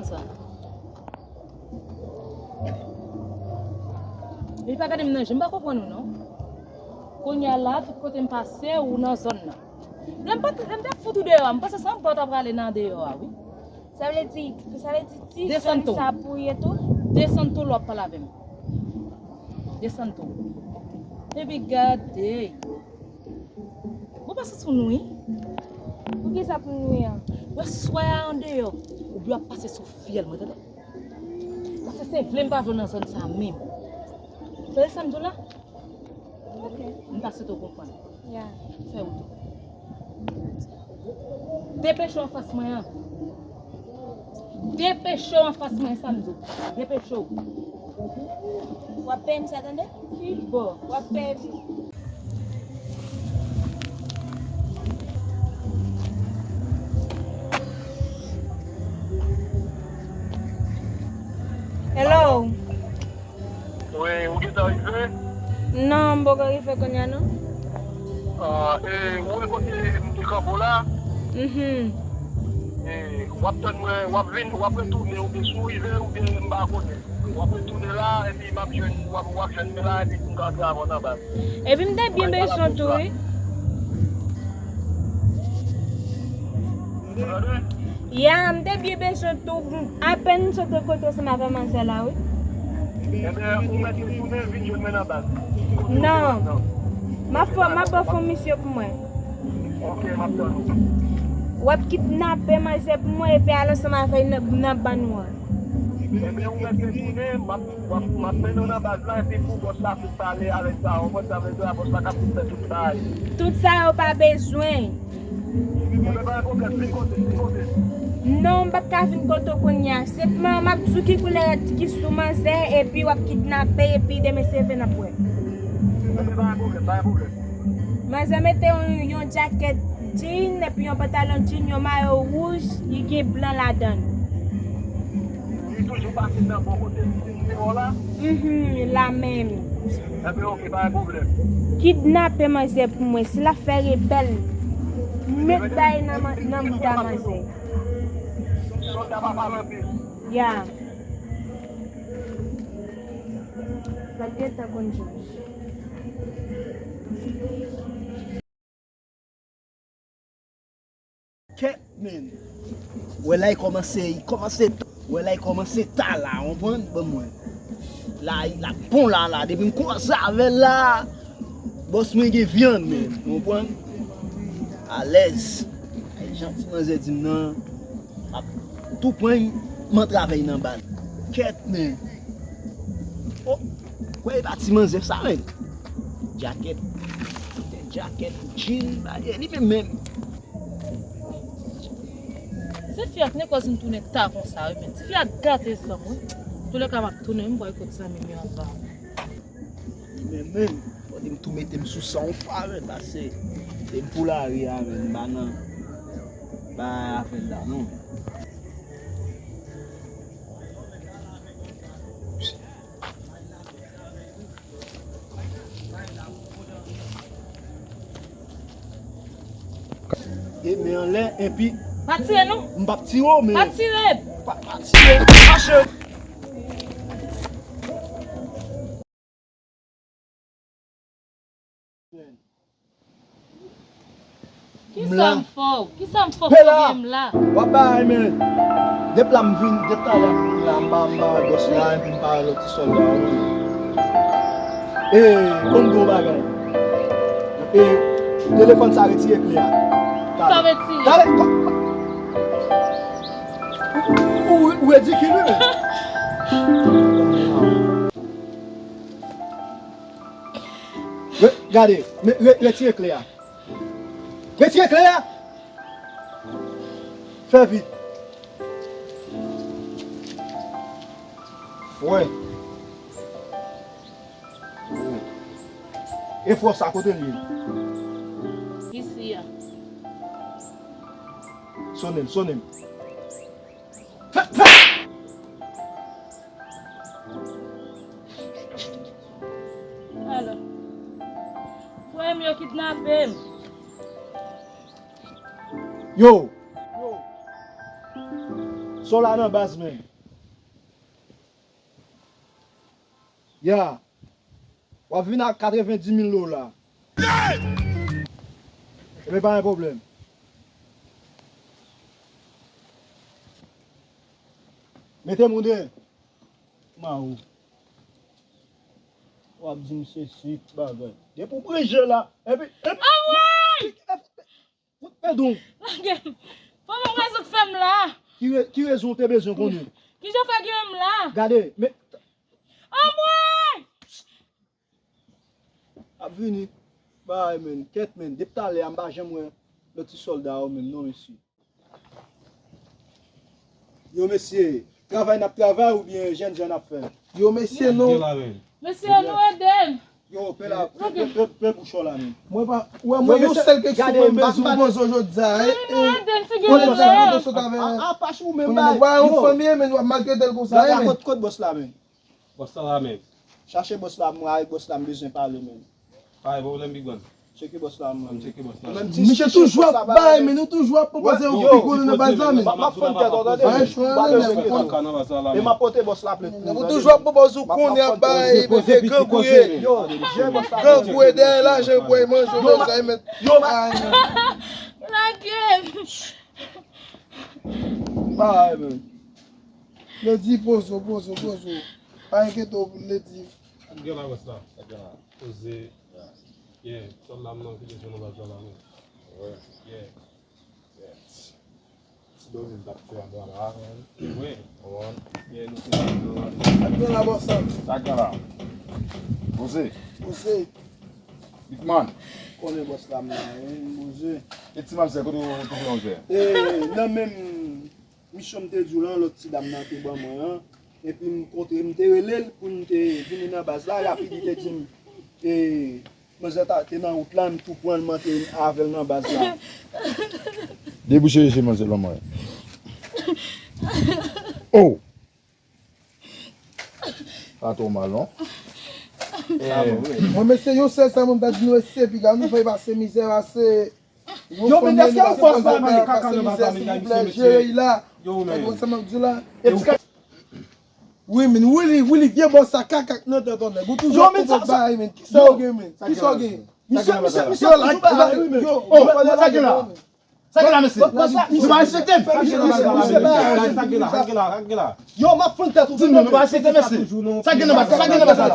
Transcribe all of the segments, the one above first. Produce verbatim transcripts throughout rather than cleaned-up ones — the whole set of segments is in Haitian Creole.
Sa. Li pa gade m nan je, m pa konprann ou non. Kounye a la, tout kote m pase, ou nan zòn nan. Lè m pa t, lè m t ap fout ou deyò a, m panse se anba w ta prale nan deyò a, wi. Sa vle di, sa vle di ti zòn sa pou ye tou? Desann tou lè w ap pale avè m. Desann tou. Epi gade. Mwen pa santi w nwi. Poukisa pou m nwi an? Wè swè a andeyò, oubyen w ap pase sou fyèl mwen, tande? Paske se vle m pa vle w nan zòn sa menm. Tande sa m di w la? Ok. M ta swete w konprann. Ya. Fè wout ou. Depeche w anfas mwen an. Depeche w anfas mwen, sa m di w. Depeche w. W ap peye m sa, tande? Ki bò? W ap peye m. Hello. Wi, ou gentan rive? Non, m poko rive kounye a non. Ah, e, ou wè kote m te kanpe w la? Mhm. E, w ap tann mwen, w ap vin, w ap retounen, oubyen si w rive, oubyen m pa konnen. W ap retounen la, epi m ap jwenn, w ap, w ap jwenn mwen la, epi m ka antre avè w nan baz. Epi m te byen bezwen w tou, wi. Ou tande? Ya, m te byen bezwen w tou. Apèn m sot kote w ansanm avè manzè la, wi. Ebyen, ou mèt retounen vin jwenn mwen nan baz. Non. M ap fè, m ap ba w fon misye pou mwen. Ok, m ap tann ou. W ap kidnape manzè pou mwen epi al ansanm avè l nan, nan bann ou an. Ebyen, ou mèt retounen, m ap, m ap, m ap mennen w nan baz la, epi pou bòs la fin pale avèk sa, ou konprann sa vle di a, bòs la ka fin fè tout bagay. Tout sa yo pa bezwen. Ebyen, pa gen pwoblèm, vin kote, vin kote. Non, m p ap ka vin kote w kounye a. Senpman, m ap di w ki koulè rad ki sou manzè, epi w ap kidnape, epi demen se ven n ap wè. Ebyen, pa gen pwoblèm, pa gen pwoblèm. Manzè mete yon, yon djakèt djin, epi yon pantalon djin, yon mayo wouj, li gen blan ladan l. Li toujou pase nan bò kote nimewo la? Mhm, la menm. Ebyen, ok, pa gen pwoblèm. Kidnape manzè pou mwen, si l ap fè rebèl, met bay nan man-, nan mouda manzè. Sòlda pa pale anpil. Ya. L ap gentan konn jòj. Kèt, men. Wè la, li kòmanse, li kòmanse, wè la, li kòmanse ta la, w konprann? Ban mwen. La, la bon la, la, depi m kòmanse avè l la, bòs mwen gen vyann, men, w konprann? Alèz. Ay, jan ti manzè di m nan, m ap tou pran, m antre avè l nan baz. Kèt, men. Oh, kwè e pa ti manzè sa, men. Djakèt, djakèt, djin, ba, e li menm menm. Se fi a k ne kòz m tounen ta konsa, wi, men. Ti fi a gate zanmi, wi. Toulèka, m ap tounen, m pral kot zanmi m yo anba. Men, men, fò di m tou mete m sou sa yon fwa, men, pase. E m pou lari a, men, m pa nan, pa afè la, non. E men anlè, enpi. Pa tire, non. M p ap tire w, men. Pa tire. Pa, pa tire. Mache. Kisa m fè w? Kisa m fè w pou gen m la? W ap bay, men. Depi la m vin, depi talè m vin la, m pa, m pa wè bòs la, epi m pa wè lòt ti sòlda yo. E, ban m di w yon bagay. E, telefòn sa retire kle a. Talè. Talè. Ou, ou, ou ridikil, wi, men. Re-, gade, me-, re-, retire kle a. Retire kle a! Fè vit. Wè. E fò sa, kote l ye? Isi a. Sonnen, sonnen. Fè, fè! Alo. Frè m, yo kidnape m. Yo! Yo! Sa w la nan baz, menm. Ya. W ap vin ak katrevenndimil dola. Ebyen, pa gen pwoblèm. Mete m ou de. Ma ou. W ap di m sesi, bagay. Depi w pran je la, epi, epi, anmwey! Fout pèdon. Lage m. Fò mwen wè sa k fè m la. Ki re-, ki rezon w te bezwen konnen? Kijan w fè gen m la? Gade, men. Anmwey! Ap vini. Bay, men. Kèt, men. Depi talè a, m pa janm wè lòt ti sòlda yo menm, non, mesye. Yo, mesye, travay n ap travay oubyen jèn jan n ap fè? Yo, mesye, non. Mesye, nou ede n. Yo, pè la, pè, pè, pè, pè bouch ou la, men. Mwen pa, wè, mwen, yon sèl keksyon mwen bezwen poze w jodi a, e, e, konnen sa nou sot avè, a, a, pach ou menm, mwen pa yon fanmi, men nou ap maltrete l konsa, men. Kot, kot bòs la, men? Bòs la la, men. Chache bòs la, mwen avèk bòs la, m bezwen pale, men. Pa gen pwoblèm, Big Man. Tcheke bòs la, mwen. M tcheke bòs la. Misye toujou ap bay, men nou toujou ap pwopoze yon pi gwo nan baz la, men. M ap fè yon tèt, ou tande? E m ap pote bòs la plent pou nou, tande? Nou toujou ap pwopoze yon konnen ap bay, men se grangou ye. Grangou ye, dèyè lajan pou al manje, men sa e mèt. Lage m. Bay, men. Lady, poze w, poze w, poze w. Pa enkyete w, Lady. Sa k gen la, bòs la? Sa k gen la? Poze. Yeah. Sòm nan, non, ki bezwen nan baz la, la, non. Wi. Yeah. Yeah. Ti domi m t ap fè anba la, men. Wi. Wi. Yeah, nou fè anba la. Sa k gen la, bòs la? Sa k gen la? Poze. Poze. Big Man. Konnen bòs la, m la, wi, m poze. E ti manzè, kote w, kote w lonje? E, nan menm misyon m te di w lan, lòt ti dam nan te ban mwen an. Epi m kontre, m te rele l pou m te vini nan baz la. Rapid, li te di m, e, manzè ta, te nan wout la, m tou pran l, m antre avè l nan baz la. Debouche je manzè lan mwen. Oh! Pa twò mal, non? Mwen, mesye, yon sèl sa mwen ta di nou, eseye piga, nou fè pase mizè, pase yon fanmi, nou pase mizè, silvouplè, jere y la. Yo, men. Ou konn sa m ap di w la? Wi, men, Willy, Willy, vye bòs sa, kakak nan tèt ou, nèg. Ou toujou ap pwopoze bagay, men. Kisa w gen, men? Kisa w gen? Misye, misye, misye toujou bagay, wi, men. Yo, sa gen la? Sa gen la, mesye? Nou pa respekte m. Sa gen la, sa gen la, sa gen la. Yo, m ap fann tèt ou. Di m non, nou pa respekte, mesye. Sa gen nan baz la, sa gen nan baz la.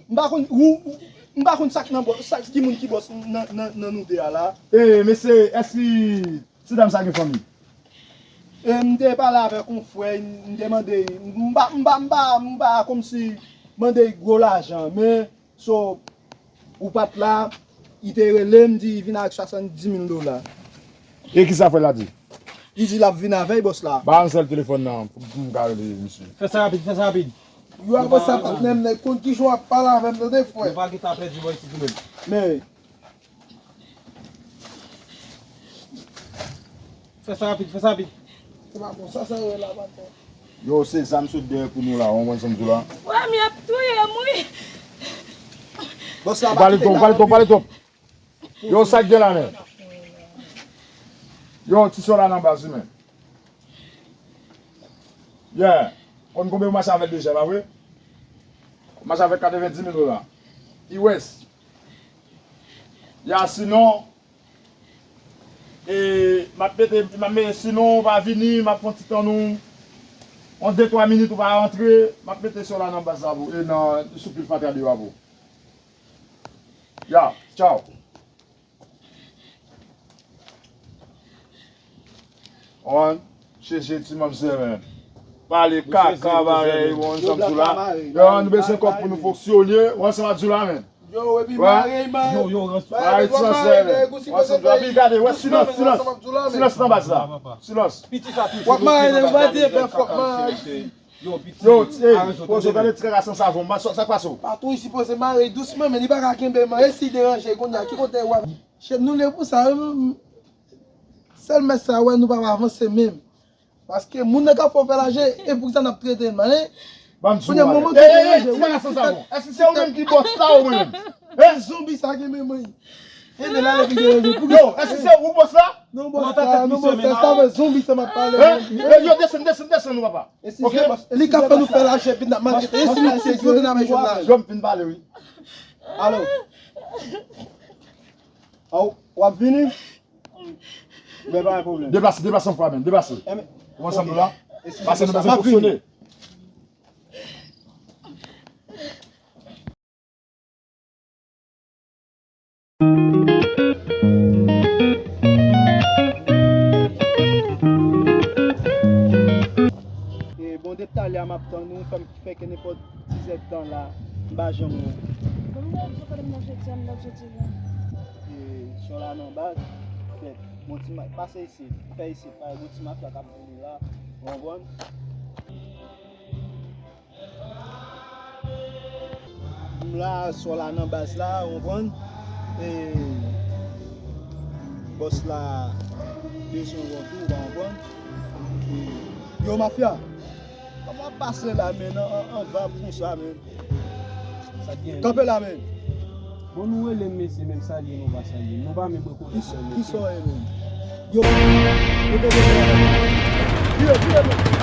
M pa konn, ou, ou, m pa konn sa k nan bòs, sa ki moun ki bòs nan, nan, nan nou de a la. E, mesye, èske ti dam sa gen fanmi? E, m te pale avèk yon frè, m te mande, m pa, m pa, m pa, m pa kòmsi mande gwo lajan, men So, ou pa t la, li te rele m, di li vin avèk swasanndimil dola. E kisa frè la di? Li di l ap vin avè l, bòs la. Ba m sèl telefòn nan pou m ka rele misye. Fè sa rapid, fè sa rapid. Yo, apre sa, patnè m, nèg konn kijan w ap pale avè m, tande, frè. Nou pa gentan pèdi bò isit nou menm. Men, Fè sa rapid, fè sa rapid. Se pa konsa sa ye la, patnè. Yo, se zam sot dèyè pou nou la, w konprann sa m di w la? Frè m, y ap touye m, wi. Bòs la pa kite n. Pale twòp, pale twòp, pale twòp. Yo, sa k gen la, men? Yo, ti sè w la nan baz, wi, men. Yeah. Konn konbyen w mache avè l deja, pa vre? W mache avè katrevendimil dola. Iwès. Ya, sinon, e, m ap mete, m ap mete, sinon w pa vini, m ap pran ti tan nou. Yon de twa minit ou pa rantre, m ap mete sè w la nan baz la pou, e nan, sou pil fatra deyò a pou. Ya, tchaw. Wan, chèche ti manmzè, men. Pale kaka, parèy, wan, sa m di w la. Yo, nou bezwen kòb pou nou fonksyone, wan, sa m ap di w la, men. Yo, epi mare, mare. Yo, yo, mare, ti manmzè, men. Wan, sa m di w la, epi gade, wè, silans, silans. Silans nan baz la. Silans. W ap mare, nèg, w ap di, w ap mare. Yo, piti, yo, ti, ey, poze w, tande ti kaka san savon, sa k pase w? Patwon, li sipoze mare dousman, men li pa ka kenbe, man. E si deranje kounye a, ki kote w ap? Chèf, nou lè pou sa, wi, men sèl mès sa wè nou p ap avanse menm. Paske moun nan k ap fè w fè lajan, e pou sa n ap trete l mal, en? Ban m di w, kounye a, moman ki deranje, ey, ey, ti kaka san savon. Èske se ou menm ki bòs la ou mwen menm? Ti zonbi sa gen men mwen. Ede l ale pi gen revyen. Pou yo, èske se ou bòs la? Non, bòs la, non, bòs la, sa vre zonbi sa m ap pale. Hein? Eh, yo, desann, desann, desann nou, papa. Ok? Li ka fè nou fè lajè, epi n ap maltrete. E si nou tye yo, nou ap jwenn lajè. Yo, m fin pale, wi. Alo. Aw, w ap vini? Men pa gen pwoblèm. Deplase, deplase yon fwa, men. Deplase. Ou ansanm nou la? Pase nou bezwen fonksyone. E bon, depi talè a m ap tann ou, fè m fè ke nenpòt dizèdtan la, m pa janm wè w. Bon, m wè w, kote m nan jodi a, m nan jodi a. E, sò la nan baz, kèt, bon, ti ma-, pase isit, fè isit, pa, gon ti mafya k ap vini la, w konprann? M la, sò la nan baz la, w konprann? E bòs la bezwen w tou, w konprann? E, yo, mafya, kòman w ap pase la, men, an, an, an vab konsa, men? Sa k gen? Kanpe la, men. Bon, nou rele m mesye, menm salye nou pa salye m. Nou pa menm rekonèt nou, mesye. Kisa w ye, men? Yo, yo, yo, yo, yo. Vire, vire, men.